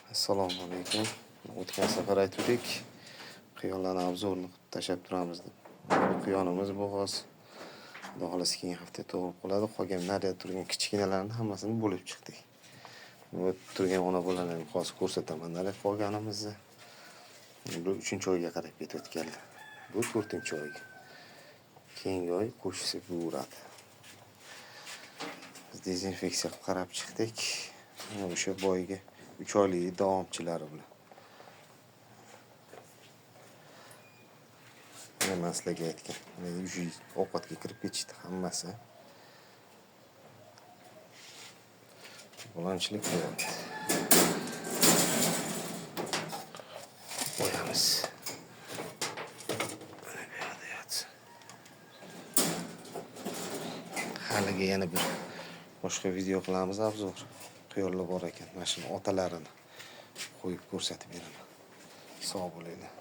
Assalomu alaykum. O'tgan safar aytuvdik, qiyonlarni obzorni qilib tashlab turamiz deb. Bu qiyonimiz bu hozir. Xudo xohlasa keyingi hafta tug'ilib qoladi. Qolgan narida turgan kichkinalarni hammasini bo'lib chiqdik. Bu turgan ona bolani ham hozir ko'rsataman narida qolganimizni. Bu 3-oyga qarab ketayotganlar. Bu 4-oyga. Keyingi oy qo'shilsa bo'laveradi. Biz dezinfeksiya qilib qarab chiqdik. Mana o'sha boyagi 3 oylik davomchilari bular. Mana man sizlarga aytgan. Mana 100 ovqatga kirib ketishdi hammasi. Bolonchilik bo'lyapti. Qo'yamiz. Mana bu yoqda yotsin. Haliga yana bir boshqa video qilamiz obzor. Quyonlar bor ekan. Mana shuni otalarini qo'yib ko'rsatib beraman. Sog' bo'linglar.